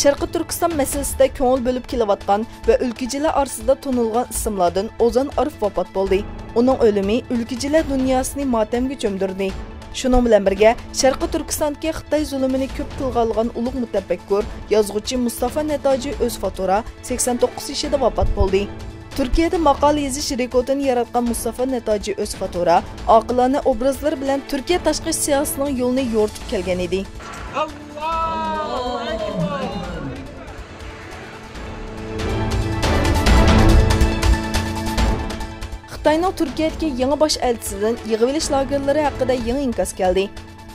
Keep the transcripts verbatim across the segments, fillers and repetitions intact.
شەرقىي تۈركىستان مەسىلىسىدە كۆڭۈل بۆلۈپ كېلىۋاتقان ۋە ئۆلكىچىلەر ئارىسىدا تونۇلغان ئىسىملاردىن ئوزان ئارىف ۋاپات بولدى. ئۇنىڭ ئۆلۈمى ئۆلكىچىلەر دۇنياسىنى ماتەمگە چۆمدۈردى. شۇنىڭ بىلەن بىرگە، شەرقىي تۈركىستاندىكى خىتاي زۇلۇمىنى كۆپ تىلغا ئالغان ئۇلۇغ مۇتەپەككۇر، يازغۇچى مۇستافا نەتاجى ئۆز فاتورا سەكسەن توققۇز يېشىدا ۋاپات بولدى. تۈركىيەدە ماقالە يېزىش رېكورتىنى ياراتقان مۇستافا نەتاجى ئۆز فاتورا ئاقىلانە ئوبرازلىرى بىلەن تۈركىيە تاشقى ئىچ سىياسىتىنىڭ يولىنى يورۇتۇپ كەلگەن ئىدى. خىتاينىڭ تۈركىيەدىكى يېڭى باش ئەلچىسىدىن يىغىۋېلىش لاگېرلىرى ھەققىدە يېڭى ئىنكاس كەلدى.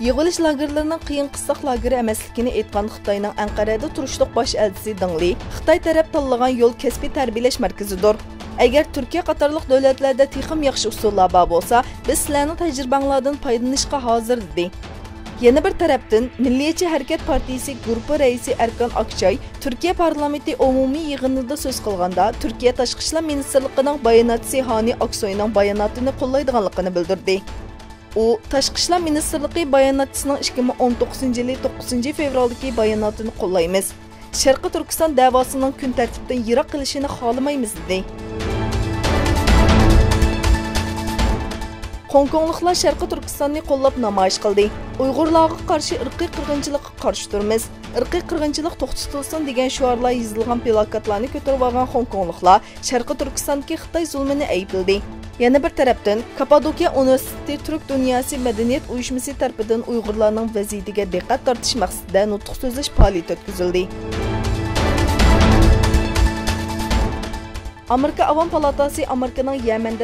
يىغىۋېلىش لاگېرلىرىنىڭ قىيىن قىستاق لاگېرى ئەمەسلىكىنى ئېيتقان خىتاينىڭ ئەنقەرەدە تۇرۇشلۇق باش ئەلچىسى دېڭ لى خىتاي تەرەپ تاللىغان يول كەسپىي تەربىيەلەش مەركىزىدۇر. ئەگەر تۈركىيە قاتارلىق دۆلەتلەردە تېخىمۇ ياخشى ئۇسۇللار بار بولسا، بىز سىلەرنىڭ تەجرىبەڭلاردىن پايدىلىنىشقا ھازىر، دېدى. يەنە بىر تەرەپتىن، مىللىيەتچى ھەرىكەت پارتىيىسى گۇرۇپپا رەئىسى ئەركان ئاكچاي تۈركىيە پارلامېنتى ئومۇمىي يىغىنىدا سۆز قىلغاندا، تۈركىيە تاشقى ئىشلار مىنىستىرلىقىنىڭ باياناتچىسى ھانى ئاكسوينىڭ باياناتىنى قوللايدىغانلىقىنى بىلدۈردى. ئۇ تاشقى ئىشلار مىنىستىرلىقى باياناتچىسىنىڭ ئىككى مىڭ ئون توققۇزىنچى يىلى توققۇزىنچى فېۋرالدىكى باياناتىنى قوللايمىز. شەرقىي تۈركىستان دەۋاسىنىڭ كۈن تەرتىپتىن يىراق قېلىشىنى خالىمايمىز، دېدى. خوڭكوڭلۇقلار شەرقىي تۈركىستاننى قوللاپ نامايىش قىلدى. ئۇيغۇرلارغا قارشى ئىرقىي قىرغىنچىلىققا قارشى تۇرىمىز. ئىرقىي قىرغىنچىلىق توختىتىلسۇن دېگەن شوئارلار يېزىلغان پىلاكاتلارنى كۆتۈرۈۋالغان خوڭكوڭلۇقلار شەرقىي تۈركىستاندىكى خىتاي زۇلمىنى ئەيىبلىدى. يەنە بىر تەرەپتىن، كاپپادوكىيە ئۇنىۋېرسىتېتى تۈرك دۇنياسى مەدەنىيەت ئۇيۇشمىسى تەرىپىدىن ئۇيغۇرلارنىڭ ۋەزىيىتىگە دىققەت تارتىش مەقسىتىدە نۇتۇق سۆزلەش پائالىيىتى ئۆتكۈزۈلدى. ئامېرىكا ئاۋام پالاتاسى ئامېرىكىنىڭ يەمەندە